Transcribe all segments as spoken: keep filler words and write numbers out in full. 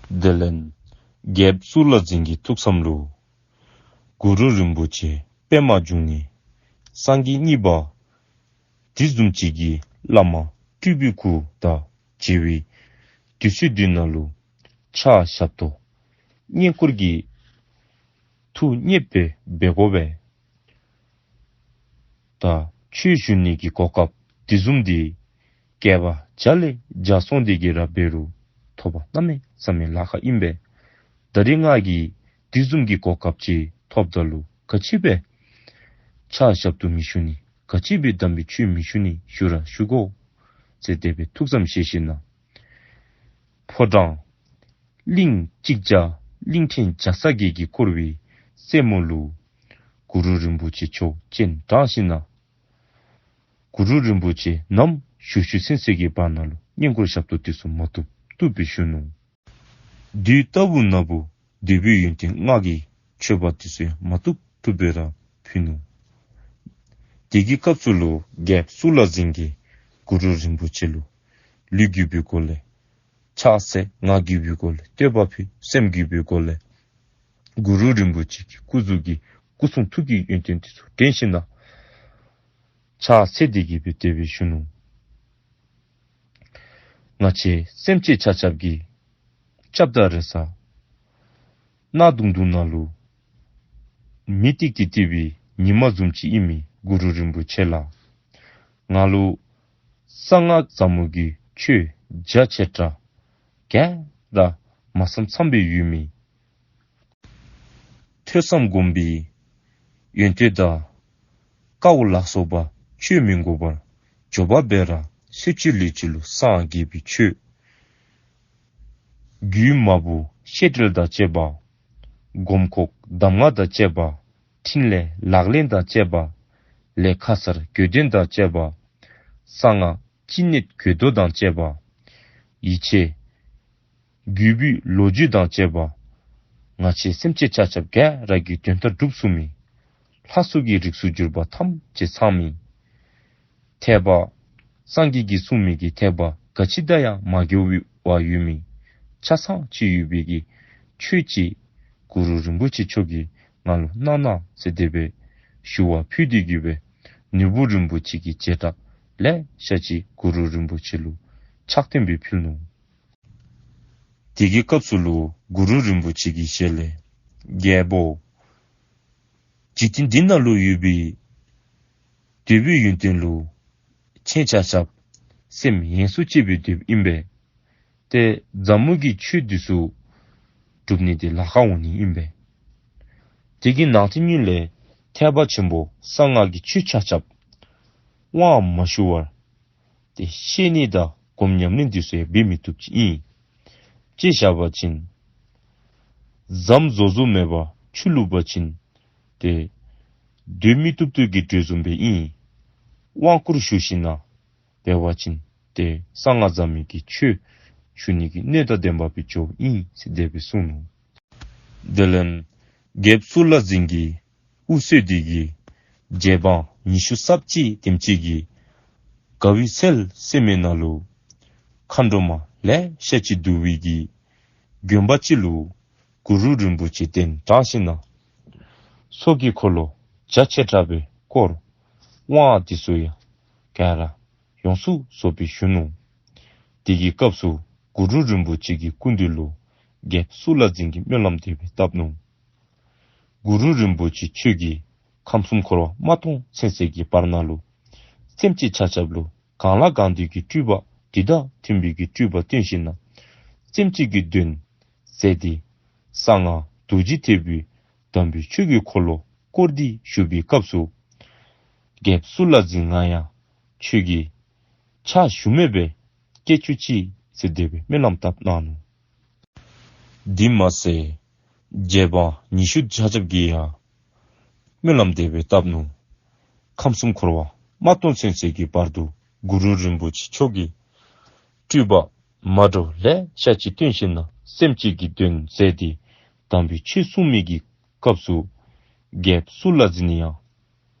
དེ་ལས་རྒྱལཔོ་གཙུག་ལག་འཛིན་གྱི་ཐུགས་བསམ་ལུ་གུ་རུ་རིན་པོ་ཆེ་པདྨ་འབྱུང་གནས་སངས་རྒྱས་གཉིས་པ་དེ་བཟུམ་ཅིག་གི་བླ་མ་སྤྲུལ་པའི་སྐུ་དང་མཇལ་བའི་དུས་ཚོད་འདི་ནང་ལུ་ཕྱག་ཞབས་ཏོག་བསྙེན་བཀུར་གྱི་ཐུགས་མཉེས་པ་འབད་དགོ་པས། ད་ཆོས་ཞུ་ནི་གི་གོ་སྐབས་དེ་བཟུམ་འདི་བསྐལ་པ་བརྒྱ་ལས་བརྒྱ་སོང་སྟེ་གི་ར་འབད་རུང་ཐོབ་པ་གནམ་མེད་ས་མེད་ལཱ་ཁག་ཨིན་པས། ད་རིས་ང་གིས་དེ་བཟུམ་གྱི་གོ་སྐབས་ཅིག་ཐོབ་ད་ལུ་ག་ཅི་སྦེ་ཕྱག་ཞབས་ཏོག་མི་ཞུ་ནི། ག་ཅི་སྦེ་དམ་པའི་ཆོས་མི་ཞུ་ནི་ཞུ་ར་ཞུ་དགོ་ཟེར་དེ་སྦེ་ཐུགས་བསམ་བཞེས་ཞིནམ་ལས། ཕོ་བྲང་གླིང་གཅིག་བརྒྱ་གླིང་ཕྲན་བརྒྱ་རྩ་བརྒྱད་ཀྱིས་བསྐོར་བའི་རྩེ་མོ་ལུ་གུ་རུ་རིན་པོ་ཆེ་མཆོག་སྤྱན་དྲངས་ཞིནམ་ལས། གུ་རུ་རིན་པོ་ཆེ་ནམ་བཞུགས་བཞུགས་ཚུན་ཚོད་ཀྱི་བར་ན་ལུ་བསྙེན་བཀུར་ཞབས་ཏོག་དེ་ཚུ་མ་བཏུབ་བཏུབ་སྦེ་ཞུ་ནུག། དུས་རྟག་བུ་ན་བུ་འདོད་པའི་ཡོན་ཏན་ལྔ་གི་མཆོད་པ་དེ་ཚུ་ཡང་མ་བཏུབ་བཏུབ་སྦེ་ར་ཕུལ་ནུག། དེ་གི་སྐབས་སུ་ལུ་རྒྱལཔོ་གཙུག་ལག་འཛིན་གྱིས་གུ་རུ་རིན་པོ་ཆེ་ལུ་ལུས་གུས་པའི་སྒོ་ལས་ཕྱག་འཚལ། ངག་གུས་པའི་སྒོ་ལས་བསྟོད་པ་ཕུལ། སེམས་གུས་པའི་སྒོ་ལས་གུ་རུ་རིན་པོ་ཆེ་གི་སྐུ་གཟུགས་ཀྱི་སྐུ་གསུང་ཐུགས་ཀྱི་ཡོན་ཏན་དེ་ཚུ་དྲན་ཞིནམ་ལས་ཕྱག་འཚལ་ཏེ་གི་སྦེ་དེ་སྦེ་ཞུ་ནུག། ང་བཅས་སེམས་ཅན་ཆ་ཁྱབ་ཀྱི་སྐྱབས་དང་རེ་ས་གནག་དུང་དུང་ནང་ལུ་མེ་ཏིག་ཏིག་བཏེགས་པའི་ཉི་མ་བཟུམ་ཅིག་ཨིན་མི་གུ་རུ་རིན་པོ་ཆེ་ལགས། ང་ལུ་གསང་སྔགས་ཟབ་མོ་གི་ཆོས་རྒྱ་ཆེ་དྲགས་ག་ར་མ་ཚངམ་ཚངམ་སྦེ་ཡོད་མི། ཐོས་བསམ་སྒོམ་པའི་ཡོན་ཏན་དང་དཀའཝ་ལ་སོགས་པ་བཅོས་མི་དགོ་པར་མགྱོགས་པ་སྦེ་ར་སྤྱོད་ཅི་ལུས་ཅི་ལུ་སངས་རྒྱས་པའི་ཆོས། རྒྱུད་མ་བུ་བཤད་འགྲེལ་དང་བཅས་པ། སྒོམ་ཁོག་གདམས་ངག་དང་བཅས་པ། ཕྲིན་ལས་ལག་ལེན་དང་བཅས་པ། ལས་ཁ་གསར་དགོས་དོན་དང་བཅས་པ། གསང་སྔགས་ཅི་ནུས་དགོས་འདོད་དང་བཅས་པ། ཡིད་ཆེས་རྒྱུད་པའི་ལོ་རྒྱུས་དང་བཅས་པ། ང་བཅས་སེམས་ཅན་ཆ་ཁྱབ་ག་ར་གི་དོན་དག་སྒྲུབ་ཚུགས་མི། ལྷ་སོགས་ཀྱི་རིགས་སུ་གྱུར་པ་ཐམས་ཅད་ཚང་མི། ཐེག་པ་སངས་རྒྱས་ཀྱིས་གསུངས་མི་གི་ཐེག་པ་ག་ཅི་དང་ཡང་མ་འགལ་བར་ཡོད་མི་ཆ་ཚང་ཅིག་ཡོད་པའི་གི་ཆོས་ཅིག་གུ་རུ་རིན་པོ་ཆེ་མཆོག་གིས་ང་ལུ་གནང་གནང་ཟེར་དེ་སྦེ་ཞུ་བ་ཕུལ་ཏེ་གི་སྦེ་ནོར་བུ་རིན་པོ་ཆེ་གི་བྱེ་བྲག་ལེ་ཤ་ཅིག་གུ་རུ་རིན་པོ་ཆེ་ལུ་ཕྱག་སྟོན་སྦེ་ཕུལ་ནུག། དེ་གི་སྐབས་སུ་ལུ་གུ་རུ་རིན་པོ་ཆེ་གི་ཞལ་ལས་རྒྱལ་པོ། འཇིག་རྟེན་འདི་ནང་ལུ་ཡོད་པའི་འདོད་པའི་ཡོན་ཏན་ལུ་ཁྱེད་ཆ་ཁྱབ་སེམས་ཡེངས་སུ་བཅད་པའི་འདོད་པ་ཨིན་པས། ཏེ་ཟབ་མོ་གི་ཆོས་འདི་ཚུ་སྒྲུབ་ནི་འདི་ལཱ་ཁག་འོང་ནི་ཨིན་པས། དེ་གི་ནང་དེ་ཉིད་ལས་ཐེག་པ་ཆེན་པོ་གསང་སྔགས་ཀྱི་ཆོས་ཆ་ཁྱབ་དབང་མ་ཞུ་བར་ཏེ་བཤད་ནི་དང་སྒོམ་ཉམས་ལེན་འདི་ཚུ་ཡང་འབད་མི་བཏུབ་ཅིག་ཨིན། དཔེ་བཞག་པ་ཅིན་ཟམ་བཟོ་བཟོཝ་མེད་པར་ཆུ་བླུགས་པ་ཅིན་ཏེ་སྡོད་མི་བཏུབ་བཏུབ་ཀྱི་འགྲོས་བཟུམ་སྦེ་ཨིན། དབང་བསྐུར་ཞུ་ཞིནམ་ལས་འབད་བ་ཅིན་ཏེ་གསང་སྔགས་ཟབ་མོ་གི་ཆོས་ཞུ་ནི་གི་སྣོད་དང་ལྡན་པ་སྦེ་འགྱོཝ་ཨིན་ཟེར་དེ་སྦེ་གསུངས་ནུག། དེ་ལས་རྒྱལཔོ་གཙུག་ལག་འཛིན་གྱི་དབུ་གསོལ་འདི་གིས་རྗེ་འབངས་ཉི་ཤུ་རྩ་གཅིག་དེམ་ཅིག་གིས་དགའ་བའི་ཚལ་ཟེར་མི་ནང་ལུ་མཁའ་འགྲོ་མ་ལེ་ཤ་ཅིག་འདུ་བའི་གི་དགོན་པ་ཅིག་ལུ་གུ་རུ་རིན་པོ་ཆེ་གདན་དྲངས་ཞིནམ་ལས་ཚོགས་ཀྱི་འཁོར་ལོ་རྒྱ་ཆེ་དྲགས་སྦེ་བསྐོར། དབང་འདི་ཚུ་ཡང་ག་ར་ཡོངས་སུ་རྫོགས་སྦེ་ཞུ་ནུག། དེ་གི་སྐབས་སུ་གུ་རུ་རིན་པོ་ཆེ་གི་སྐུ་མདུན་ལུ་རྒྱལཔོ་གཙུག་ལག་འཛིན་གྱིས་སྨོན་ལམ་དེ་སྦེ་བཏབ་ནུག། གུ་རུ་རིན་པོ་ཆེ་ཁྱོད་ཀྱིས་ཁམས་གསུམ་འཁོར་བ་མ་སྟོངས་ཚུན་ཚོད་ཀྱི་བར་ན་ལུ་སེམས་ཅན་ཆ་ཁྱབ་ལུ་གང་ལ་གང་འདུལ་གྱི་སྤྲུལ་པ་འདི་དང་མཐུན་པའི་གི་སྤྲུལ་པ་སྟོན་ཞིནམ་ལས་སེམས་ཅན་གྱི་དོན་མཛད་དེ་གསང་སྔགས་རྡོ་རྗེ་ཐེག་པའི་དམ་པའི་ཆོས་ཀྱི་འཁོར་ལོ་བསྐོར་ཏེ་བཞུགས་པའི་སྐབས་སུ་རྒྱལཔོ་གཙུག་ལག་འཛིན་ང་ཡང་ཁྱོད་ཀྱི་ཕྱག་ཞུ་མི་སྦེ་སྐྱེ་བཅུག་ཅིག་ཟེར་དེ་སྦེ་སྨོན་ལམ་བཏབ་གནང་ནུག། དེ་མ་ཚད་རྗེ་འབངས་ཉི་ཤུ་ཆ་ཁྱབ་ཀྱིས་ཡང་སྨོན་ལམ་དེ་སྦེ་བཏབ་ནུག། ཁམས་གསུམ་འཁོར་བ་མ་སྟོངས་ཚུན་ཚོད་ཀྱི་བར་དུ་གུ་རུ་རིན་པོ་ཆེ་མཆོག་གིས་སྤྲུལ་པ་མ་འདྲཝ་ལེ་ཤ་ཅིག་སྟོན་ཞིནམ་ལས་སེམས་ཅན་གྱི་དོན་མཛད་དེ་དམ་པའི་ཆོས་གསུང་མི་གི་སྐབས་སུ་རྒྱལཔོ་གཙུག་ལག་འཛིན་ཡང་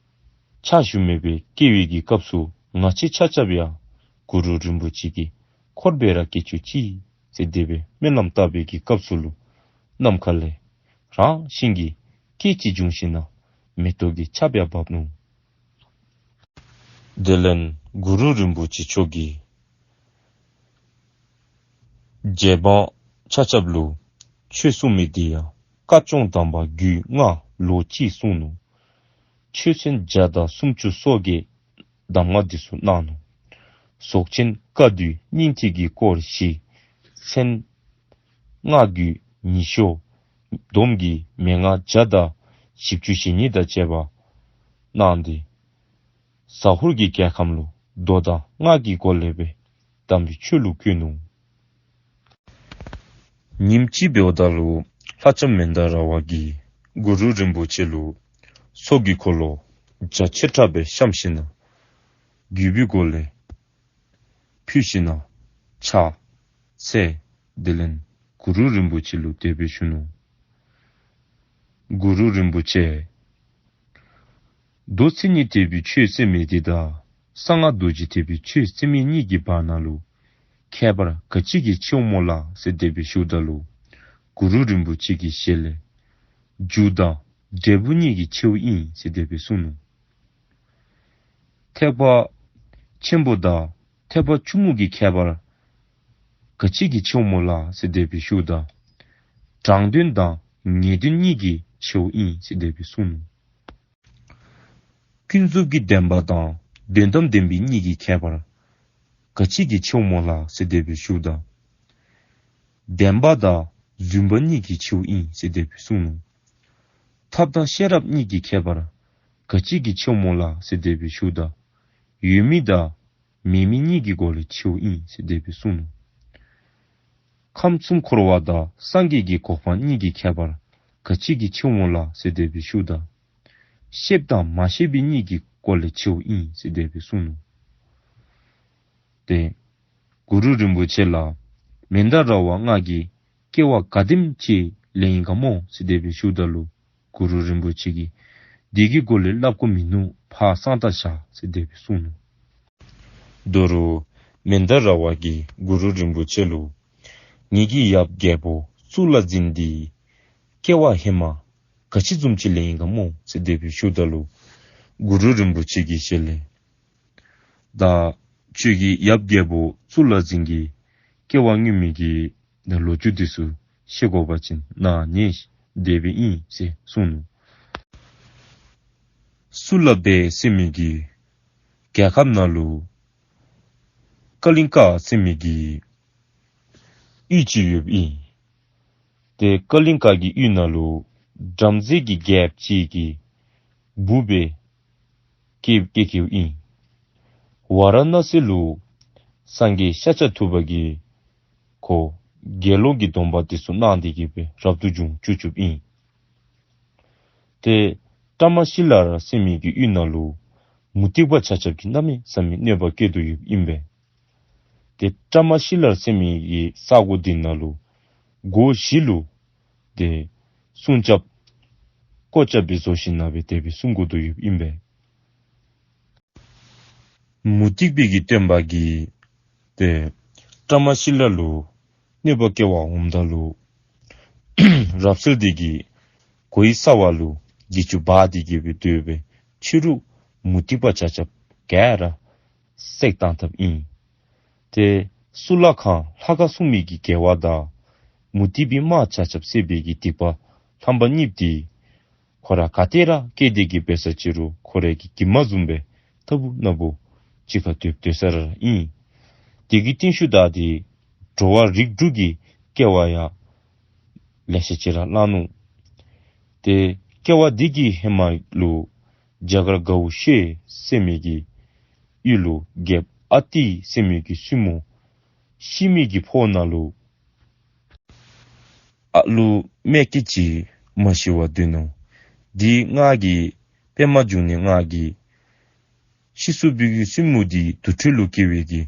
ཕྱག་ཞུ་མི་སྦེ་སྐྱེ་བའི་གི་སྐབས་སུ་ང་བཅས་ཆ་ཁྱབ་ཡང་གུ་རུ་རིན་པོ་ཆེ་གི་འཁོར་སྦེ་ར་སྐྱེ་བཅུག་ཅིག་ ཏེ་དེ་སྦེ་སྨོན་ལམ་བཏབ་པའི་གི་སྐབས་སུ་ལུ་ནམ་མཁའ་ལས་རང་བཞིན་གྱིས་སྐད་ཅིག་བྱུང་ཞིནམ་ལས་མེ་ཏོག་གི་ཆརཔ་ཡང་བབས་ནུག། དེ་ལས་གུ་རུ་རིན་པོ་ཆེ་མཆོག་གིས་རྗེ་འབངས་ཆ་ཁྱབ་ལུ་ཆོས་གསུངས་མི་དེ་ཡང་བཀའ་གཅོང་དམ་པ་རྒྱུད་ལྔ་ལོ་གཅིག་གསུངས་ནུག། ཆོས་ཚན་བརྒྱ་དང་སུམ་ཅུ་སོ་བརྒྱད་གདམས་ངག་འདི་ཚུ་གནང་ནུག། རྫོགས་ཆེན་བཀའ་བསྡུས་སྙིང་ཐིག་གི་སྐོར་བཞི། ཚན་སྔགས་རྒྱུད་ཉི་ཤོ། སྡོམ་གྱི་མན་ངག་བརྒྱ་དང་བཞི་བཅུ་ཞེ་གཉིས་དང་བཅས་པ་གནང་སྟེ་ཟ་ཧོར་གྱི་རྒྱལ་ཁམས་ལུ་མདོ་དང་སྔགས་ཀྱི་སྒོ་ལས་སྦེ་དམ་པའི་ཆོས་ལུ་བཀོད་ནུག། ཉིནམ་གཅིག་འབདཝ་ད་ལུ་ལྷ་ལྕམ་མན་དཱ་ར་བ་གིས་གུ་རུ་རིན་པོ་ཆེ་ལུ་ཚོགས་ཀྱི་འཁོར་ལོ་རྒྱ་ཆེ་དྲགས་སྦེ་བཤམས་ཞིནམ་ལས་གུས་པའི་སྒོ་ལས་ཕུལ་ཞིནམ་ལས་ཕྱག་འཚལ། དེ་ལས་གུ་རུ་རིན་པོ་ཆེ་ལུ་དེ་སྦེ་ཞུ་ནུག། གུ་རུ་རིན་པོ་ཆེ། མདོ་མཚན་ཉིད་དད་པའི་ཆོས་ཟེར་མི་འདི་དང་གསང་སྔགས་རྡོ་རྗེ་ཐེག་པའི་ཆོས་ཟེར་མི་གཉིས་ཀྱི་བར་ན་ལུ་ཁྱད་པར་ག་ཅི་གིས་ཆེཝ་སྨོ་ལགས་ཟེར་དེ་སྦེ་ཞུཝ་ད་ལུ་གུ་རུ་རིན་པོ་ཆེ་གི་ཞལ་ལས་མཇུག་དང་འབྲས་བུ་གཉིས་ཀྱིས་ཆེཝ་ཨིན་ཟེར་དེ་སྦེ་གསུངས་ནུག། ཐེག་པ་ཆེན་པོ་དང་ཐེག་པ་ཆུང་ངུ་གི་ཁྱད་པར་ག་ཅི་གིས་ཆེཝ་སྨོ་ལགས་ཟེར་དེ་སྦེ་ཞུཝ་ད་དྲང་དོན་དང་ངེས་དོན་གཉིས་ཀྱིས་ཆེཝ་ཨིན་ཟེར་དེ་སྦེ་གསུངས་ནུག། ཀུན་རྫོབ་ཀྱི་བདེན་པ་དང་དོན་དམ་བདེན་པའི་གཉིས་ཀྱི་ཁྱད་པར་ག་ཅི་གིས་ཆེཝ་སྨོ་ལགས་ཟེར་དེ་སྦེ་ཞུཝ་ད་བདེན་པ་དང་རྫུན་པ་གཉིས་ཀྱིས་ཆེཝ་ཨིན་ཟེར་དེ་སྦེ་གསུངས་ནུག། ཐབས་དང་ཤེས་རབ་གཉིས་ཀྱི་ཁྱད་པར་ག་ཅི་གིས་ཆེཝ་སྨོ་ལགས་ཟེར་དེ་སྦེ་ཞུཝ་ད་ཡོད་མི་དང་མེད་མི་གཉིས་ཀྱི་སྒོ་ལས་ཆེཝ་ཨིན་ཟེར་དེ་སྦེ་གསུངས་ནུག། ཁམས་གསུམ་འཁོར་བ་དང་སངས་རྒྱས་ཀྱི་གོ་འཕང་གཉིས་ཀྱི་ཁྱད་པར་ག་ཅི་གིས་ཆེཝ་སྨོ་ལགས་ཟེར་དེ་སྦེ་ཞུཝ་ད་ཤེསཔ་དང་མ་ཤེསཔ་གཉིས་ཀྱི་སྒོ་ལས་ཆེཝ་ཨིན་ཟེར་དེ་སྦེ་གསུངས་ནུག། ཏེ་གུ་རུ་རིན་པོ་ཆེ་ལགས་མན་དཱ་ར་བ་ང་གིས་སྐྱེ་བ་ག་དེམ་ཅིག་ལེན་ཡི་ག་སྨོ་ཟེར་དེ་སྦེ་ཞུཝ་ད་ལུ་གུ་རུ་རིན་པོ་ཆེ་གིས་དེ་གི་སྐོར་ལས་སླབ་དགོཔ་མིན་ནུག། ཕར་གསང་རྟགས་བཞག་ཟེར་དེ་སྦེ་གསུངས་ནུག། དོ་རུང་མན་དཱ་ར་བ་གིས་གུ་རུ་རིན་པོ་ཆེ་ལུ་ངེ་གི་ཡབ་རྒྱལ་པོ་གཙུག་ལག་འཛིན་འདི་སྐྱེ་བ་ཧེ་མ་ག་ཅི་བཟུམ་ཅིག་ལེན་ཡི་ག་སྨོ་ཟེར་དེ་སྦེ་ཞུཝ་ད་ལུ་གུ་རུ་རིན་པོ་ཆེ་གི་ཞལ་ལས་ད་ཁྱོད་ཀྱི་ཡབ་རྒྱལ་པོ་གཙུག་ལག་འཛིན་གྱི་སྐྱེ་བ་སྔོན་མའི་གི་ད་ལོ་རྒྱུས་འདི་ཚུ་ཤེས་དགོ་པ་ཅིན་ན་ཉན་ཤིག། དེ་སྦེ་ཨིན་ཟེར་གསུངས་ནུག། སུ་ལ་བེ་ཟེར་མི་གི་རྒྱལ་ཁབ་ནང་ལུ་ཀ་ལིང་ཀ་ཟེར་མི་གི་ཡུལ་ཅིག་ཡོདཔ་ཨིན། ཏེ་ཀ་ལིང་ཀ་གི་ཡུལ་ནང་ལུ་བྲམ་ཟེ་གི་རྒྱལཔོ་ཅིག་གི་བུ་སྦེ་སྐྱེ་སྐྱེ་སྐྱེཝ་ཨིན། ཝ་ར་ཎ་སི་ལུ་སངས་རྒྱས་ཤཱཀྱ་ཐུབ་པ་གིས་ཁོ་དགེ་སློང་གི་སྡོམ་པ་འདི་ཚུ་གནང་སྟེ་གི་སྦེ་རབ་ཏུ་བྱུང་བཅུག་བཅུགཔ་ཨིན། ཏེ་ཊ་མ་ཤི་ལ་ཟེར་མི་གི་ཡུལ་ནང་ལུ་མུ་སྟེགས་པ་ཆ་ཁྱབ་ཀྱིས་གནམ་མེད་ས་མེད་གནོད་པ་བཀལ་དོ་ཡོདཔ་ཨིན་པས། ཏེ་ཊ་མ་ཤི་ལ་ཟེར་མི་གི་ས་གོ་འདི་ནང་ལུ་སྒོ་བཞི་ལུ་ཏེ་སྲུང་སྐྱོབ་སྐོར་སྐྱབས་སྦེ་བཟོ་ཞིནམ་ལས་སྦེ་དེ་སྦེ་སྲུང་དགོ་དོ་ཡོདཔ་ཨིན་པས། མུ་སྟེགས་པའི་གི་སྟོན་པ་གིས་ཏེ་ཊ་མ་ཤི་ལ་ལུ་གནོད་པ་བཀལ་བར་འོངམ་ད་ལུ་རབ་གསལ་འདི་གིས་གོ་བའི་ས་བོན་ལུ་གྱི་ཅུ་འབག་སྟེ་གི་སྦེ་སྡོད་པའི་ཕྱི་རུ་མུ་སྟེགས་པ་ཆ་ཁྱབ་ག་ར་བསྲེགས་བཏང་དཔ་ཨིན། ཏེ་གཙུག་ལག་ཁང་ལྷ་ཁང་སྲུང་མི་གི་དགེ་བ་དང་མུ་སྟེགས་པའི་དམག་ཆ་ཁྱབ་བསད་པའི་གི་སྡིག་པ་རྣམ་པ་གཉིས་འདི་ཁོ་ར་ག་ཏེ་ར་སྐྱེས་ཏེ་གི་འབད་ས་ཅི་རུང་ཁོ་རའི་གི་གྱིབ་མ་བཟུམ་སྦེ་ཐབ་བུ་ནབ་བུ་གཅིག་ཁར་སྡོད་སྡོད་ས་ར་ཨིན། དེ་གི་རྟིང་ཤུལ་ད་ཏེ་འགྲོ་བ་རིགས་དྲུག་གི་སྐྱེ་བ་ཡང་ལེ་ཤ་ཅིག་ར་བླངས་ནུག། ཏེ་སྐྱེ་བ་འདི་གི་ཧེ་མ་ལུ་རྒྱ་གར་གའུ་ཤེ་ཟེར་མི་གི་ཡུལ་ལུ་རྒྱལཔོ་ཨ་ཏི་ཟེར་མི་གི་བཙུན་མོ་ཤི་མི་གི་ཕོཝ་ནང་ལུ་ཨ་ལུ་མེ་སྐྱེས་ཅིག་མ་ཤི་བར་སྡོད་ནུག། འདི་ང་གིས་པདྨ་འབྱུང་གནས་ང་གིས་ཤི་སོ་བུ་གི་བཙུན་མོ་འདི་དུར་ཁྲོད་ལུ་སྐྱེ་བའི་གི་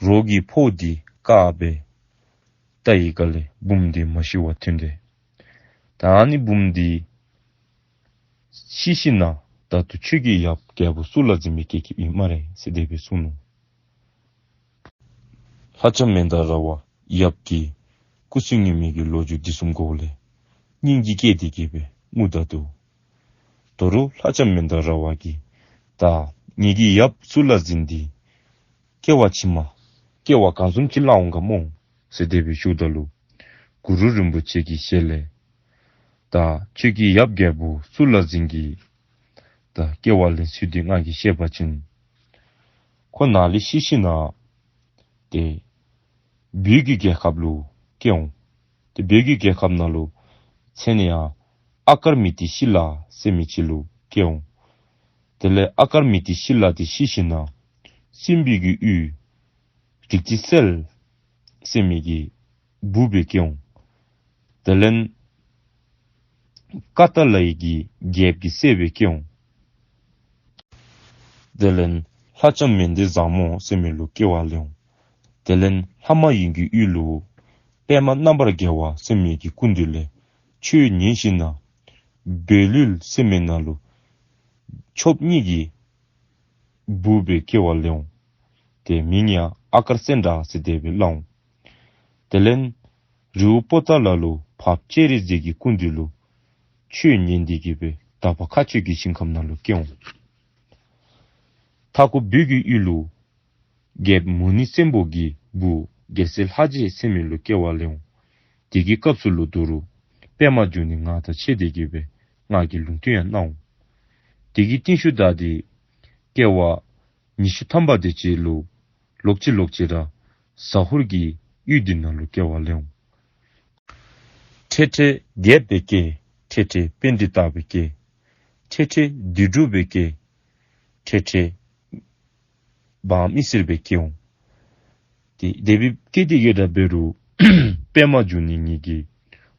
རོ་གི་ཕོཝ་འདི་བཀག་སྦེ་བལྟ་བའི་སྒང་ལས་བུམོ་འདི་མ་ཤི་བར་ཐོན་ཏེ། ད་ཨ་ནི་བུམོ་འདི་ཤི་ཞིནམ་ད་ད་ལྟོ་ཁྱོད་ཀྱི་ཡབ་རྒྱལ་པོ་གཙུག་ལག་འཛིན་མི་སྐྱེ་སྐྱེཝ་ཨིན་སྨ་རེ་ཟེར་དེ་སྦེ་གསུངས་ནུག། ལྷ་ལྕམ་མན་དཱ་ར་བ་ཡབ་ཀྱིས་ སྐུ་གསུང་ཉི་མའི་གི་ལོ་རྒྱུས་འདི་གསུང་དགོཔ་ལས་སྙིང་གི་སྐད་འདི་གིས་སྦེ་ངུ་ད་འདུག། དོ་རུང་ལྷ་ལྕམ་མན་དཱ་ར་བ་གིས་ད་ངེ་གི་ཡབ་གཙུག་ལག་འཛིན་འདི་སྐྱེ་བ་ཕྱི་མ་སྐྱེ་བ་ག་བཟུམ་ཅིག་ལེན་འོང་ག་སྨོ་ཟེར་དེ་སྦེ་ཞུཝ་ད་ལུ་གུ་རུ་རིན་པོ་ཆེ་གི་ཞལ་ལས་ད་ཁྱོད་ཀྱི་ཡབ་རྒྱལ་པོ་གཙུག་ལག་འཛིན་གྱི་ད་སྐྱེ་བ་ལེན་ཚུལ་འདི་ང་གིས་བཤད་པ་ཅིན་ཁོ་ནཱ་ལས་ཤི་ཞིནམ་ལས་ཏེ་བོད་ཀྱི་རྒྱལ་ཁབ་ལུ་སྐྱེ་འོང་། ཏེ་བོད་ཀྱི་རྒྱལ་ཁབ་ནང་ལུ་མཚན་ཡང་ཨ་ཀརྨ་ཏི་ཤི་ལ་ཟེར་མི་ཅིག་ལུ་སྐྱེ་འོང་། དེ་ལས་ཨ་ཀརྨ་ཏི་ཤི་ལ་འདི་ཤི་ཞིནམ་ལས་སྲིན་པོའི་གི་ཡུལ་རིགས་ཀྱི་སྲས་ཟེར་མི་གི་བུ་སྦེ་སྐྱེ་འོང་། དེ་ལས་ཀ་ཏ་ལའི་གི་རྒྱལཔོ་གི་སྲས་སྦེ་སྐྱེ་འོང་། དེ་ལས་ལྷ་ལྕམ་མན་དཱ་བཟང་མོ་ཟེར་མི་ལུ་སྐྱེ་བ་ལེན་འོང་། དེ་ལས་ལྷ་མ་ཡིན་གྱི་ཡུལ་ལུ་པདྨ་རྣམ་པར་རྒྱལ་བ་ཟེར་མི་གི་སྐུ་མདུན་ལས་ཆོས་ཉན་ཞིནམ་ལས་བོད་ལུ་ཟེར་མི་ནང་ལུ་ཆོསཔ་གཉིས་ཀྱི་བུ་སྦེ་སྐྱེ་བ་ལེན་འོང་། ཏེ་མིང་ཡང་ཨ་ཀར་སེང་བྲག་ཟེར་དེ་སྦེ་ལེན་འོང་། དེ་ལས་རི་བོ་པོ་ཏ་ལ་ལུ་འཕགས་པ་སྤྱན་རས་གཟིགས་ཀྱི་སྐུ་མདུན་ལུ་ཆོས་ཉན་ཏེ་གི་སྦེ་དག་པ་མཁའ་སྤྱོད་ཀྱི་ཞིང་ཁམས་ནང་ལུ་སྐྱེ་འོང་། མཐའ་འཁོར་བོད་ཀྱི་ཡུལ་ལུ་རྒྱལཔོ་མུ་ནེ་བཙན་པོ་གི་བུ་རྒྱལ་སྲས་ལྷ་རྗེ་ཟེར་མི་ལུ་སྐྱེ་བ་ལེན་འོང་། དེ་གི་སྐབས་སུ་ལུ་དོ་རུང་པདྨ་འབྱུང་གནས་ང་དང་ཕྱད་དེ་གི་སྦེ་ང་གིས་ལུང་བསྟན་ཡང་གནང་འོང་། དེ་གི་རྟིང་ཤུལ་ད་དེ་སྐྱེ་བ་ཉི་ཤུ་ཐམ་པ་དེ་ཅིག་ལུ་ལོག་ཅི་ལོག་ཅི་ར་ཟ་ཧོར་གྱི་ཡུལ་འདི་ནང་ལུ་སྐྱེ་བ་ལེན་འོང་། འཕྲལ་འཕྲལ་རྒྱལཔོ་སྦེ་སྐྱེ། འཕྲལ་འཕྲལ་པཎྜི་ཏ་སྦེ་སྐྱེ། འཕྲལ་འཕྲལ་དུད་འགྲོ་སྦེ་སྐྱེ། འཕྲལ་འཕྲལ་འབངས་མི་སེར་སྦེ་སྐྱེ་འོང་། ཏེ་དེ་སྦེ་སྐྱེ་དེ་གི་ར་འབད་རུང་པདྨ་འབྱུང་གནས་ངེ་གི་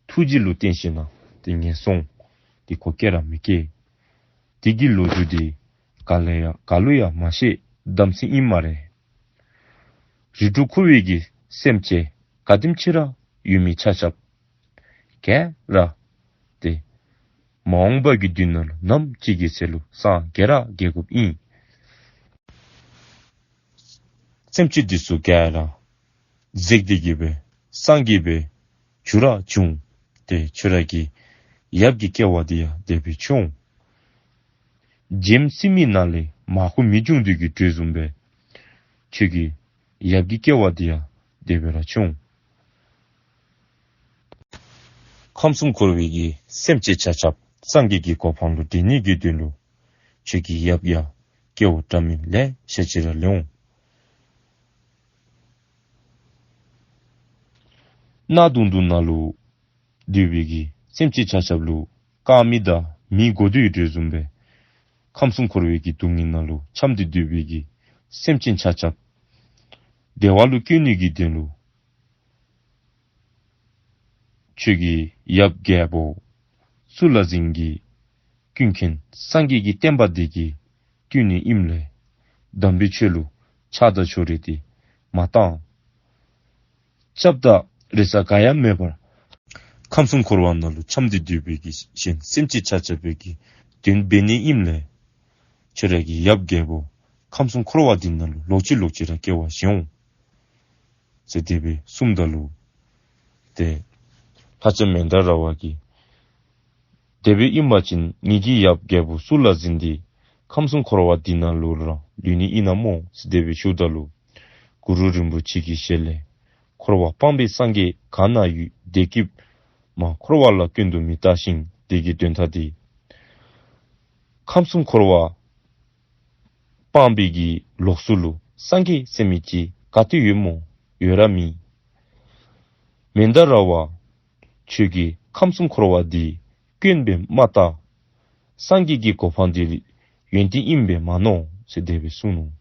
ཐུགས་རྗེ་ལུ་བརྟེན་ཞིནམ་ལས་ཏེ་ངན་སོང་ཏེ་ཁོ་སྐྱེ་ར་མི་སྐྱེ། དེ་གི་ལོ་རྒྱུས་འདི་ག་ལུ་ཡང་ག་ལུ་ཡང་མ་བཤད། དམ་ཚིག་ཨིན་སྨ་རེ། རིགས་དྲུག་འཁོར་བའི་གི་སེམས་ཅན་ག་དེམ་ཅིག་ར་ཡོད་མི་ཆ་ཁྱབ་ག་ར་ཏེ་མ་འོངས་པ་གི་དུས་ནང་ལུ་ནམ་ཅིག་གི་ཚེ་ལུ་སངས་རྒྱས་ར་རྒྱས་དགོཔ་ཨིན། སེམས་ཅན་འདི་ཚུ་ག་ར་འཛེགས་ཏེ་གི་སྦེ་སངས་རྒྱས་སྦེ་འགྱུར་ར་འགྱུར་འོང་། ཏེ་ཁྱོད་ར་གི་ཡབ་ཀྱི་སྐྱེ་བ་འདི་ཡང་དེ་སྦེ་འགྱུར་འོང་། འཇིམ་སྲིན་མོའི་ནང་ལས་མ་ཧུ་མི་འབྱུང་འདུས་ཀྱི་དྲོད་བཟུམ་སྦེ་ཁྱོད་ཀྱི་ཡབ་ཀྱི་སྐྱེ་བ་འདི་ཡང་དེ་སྦེ་ར་འགྱུར་འོང་། ཁམས་གསུམ་འཁོར་བའི་གི་སེམས་ཅན་ཆ་ཁྱབ་སངས་རྒྱས་ཀྱི་གོ་འཕང་ལུ་འདྲེན་ནི་གི་དོན་ལུ་ཁྱོད་ཀྱི་ཡབ་ཡང་སྐྱེ་བ་འདྲ་མིན་ལེ་ཤ་ཅིག་ར་ལེན་འོང་། གནག་དུང་དུང་ནང་ལུ་སྡོད་པའི་གི་སེམས་ཅན་ཆ་ཁྱབ་ལུ་དཀར་མེ་དང་མེ་གོ་དུས་དྲོད་བཟུམ་སྦེ་ཁམས་གསུམ་འཁོར་བའི་གི་སྡུག་བསྔལ་ནང་ལུ་འཁྱམས་ཏེ་སྡོད་པའི་གི་སེམས་ཅན་ཆ་ཁྱབ་བདེ་བ་ལུ་བཀོད་ནི་གི་དོན་ལུ་ཁྱོད་ཀྱི་ཡབ་རྒྱལ་པོ་གཙུག་ལག་འཛིན་གྱི་ཀུན་མཁྱེན་སངས་རྒྱས་ཀྱི་བསྟན་པ་འདི་གི་བསྟི་གནས་ཨིནམ་ལས་དམ་པའི་ཆོས་ལུ་ཆགས་སྡང་ཕྱོགས་རིས་འདི་མ་བཏང་། སྐྱབས་དང་རེ་ས་ག་ཡང་མེད་པར་ཁམས་གསུམ་འཁོར་བ་ནང་ལུ་འཁྱམས་ཏེ་སྡོད་པའི་གི་གཞན་སེམས་ཅན་ཆ་ཁྱབ་ཀྱི་དོན་འབད་ནི་ཨིནམ་ལས་ཁྱོད་ར་གི་ཡབ་རྒྱལ་པོ་ཁམས་གསུམ་འཁོར་བ་འདི་ནང་ལུ་ལོག་ཅི་ལོག་ཅི་ར་སྐྱེ་བ་བཞེས་འོང་ཟེར་དེ་སྦེ་གསུངམ་ད་ལུ་ཏེ་ལྷ་ལྕམ་མན་དཱ་ར་བ་གིས་དེ་སྦེ་ཨིན་པ་ཅིན་ངེ་གི་ཡབ་རྒྱལ་པོ་གཙུག་ལག་འཛིན་འདི་ཁམས་གསུམ་འཁོར་བ་འདི་ནང་ལུ་ར་ལུས་ནི་ཨིན་ན་སྨོ་ཟེར་དེ་སྦེ་ཞུཝ་ད་ལུ་གུ་རུ་རིན་པོ་ཆེ་གི་ཞལ་ལས་འཁོར་བ་སྤངས་པའི་སངས་རྒྱས་ག་ན་ཡོད། བདེ་སྐྱིད་མ་འཁོར་བ་ལ་སྐྱོན་དུ་མི་ལྟ་ཞིང་། དེ་གི་དོན་དག་འདི་ཁམས་གསུམ་འཁོར་བ་སྤངས་པའི་གི་ལོགས་སུ་ལུ་སངས་རྒྱས་ཟེར་མི་ཅིག་ག་ཏེ་ཡོད་སྨོ། ཡོད་ར་མེད། མན་དཱ་ར་བ་ཁྱོད་ཀྱིས་ཁམས་གསུམ་འཁོར་བ་འདི་སྐྱོན་སྦེ་མ་བལྟ། སངས་རྒྱས་ཀྱི་གོ་འཕང་འདི་ཡོན་ཏན་ཨིན་པས་མ་མནོ་ཟེར་དེ་སྦེ་གསུངས་ནུག།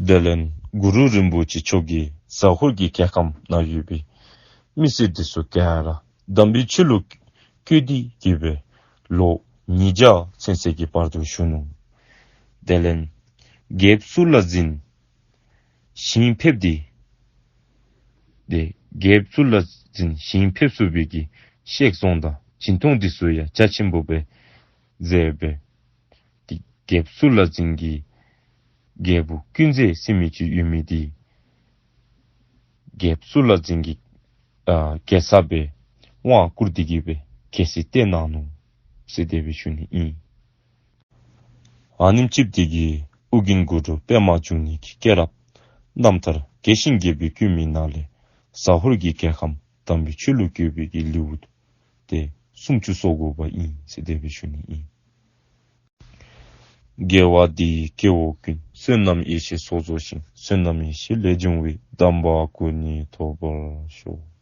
དེ་ལས་གུ་རུ་རིན་པོ་ཆེ་མཆོག་གིས་ཟ་ཧོར་གྱི་རྒྱལ་ཁམས་ནང་ཡོད་པའི་མི་སེར་འདི་ཚུ་ག་ར་དམ་པའི་ཆོས་ལུ་བཀོད་དེ་གི་སྦེ་ལོ་ཉིས་བརྒྱ་ཚུན་ཚོད་ཀྱི་བར་དུ་བཞུགས་ནུག། དེ་ལས་རྒྱལཔོ་གཙུག་ལག་འཛིན་ཞིང་ཕེབས་ཏེ་ཏེ་རྒྱལཔོ་གཙུག་ལག་འཛིན་ཞིང་ཕེབས་ཚུགས་པའི་གི་གཤེགས་ཟུང་དང་སྦྱིན་གཏོང་འདི་ཚུ་ཡང་རྒྱ་ཆེན་པོ་སྦེ་མཛད་པས། ཏེ་རྒྱལཔོ་གཙུག་ལག་འཛིན་གྱི་རྒྱལ་པོ་ཀུན་མཛད་ཟེར་མི་ཅིག་ཡོད་མི་འདི་རྒྱལཔོ་གཙུག་ལག་འཛིན་གྱི་ ཨ་རྒྱལ་ཚབ་སྦེ་དབང་བསྐུར་ཏེ་གི་སྦེ་རྒྱལ་སྲིད་སྟེང་གནང་ནུག་ཟེར་དེ་སྦེ་ཞུ་ནི་ཨིན། ཨ་ནེམ་ཅིག་འདི་གིས་ཨོ་རྒྱན་གུ་རུ་པདྨ་འབྱུང་གནས་ཀྱི་སྐྱེས་རབས་རྣམ་ཐར་རྒྱས་ཤིང་རྒྱས་པར་བཀོད་མི་ནང་ལས་ཟ་ཧོར་གྱི་རྒྱལ་ཁམས་དམ་པའི་ཆོས་ལུ་བཀོད་པའི་གི་ལེའུ་སྟེ་སུམ་ཅུ་སོ་དགུ་པ་ཨིན་ཟེར་དེ་སྦེ་ཞུ་ནི་ཨིན། དགེ་བ་འདི་ཡིས་སྐྱེ་བོ་ཀུན། བསོད་ནམས་ཡེ་ཤེས་ཚོགས་རྫོགས་ཤིང་། བསོད་ནམས་ཡེ་ཤེས་ལས་བྱུང་བའི། དམ་པ་སྐུ་གཉིས་ཐོབ་པར་ཤོག།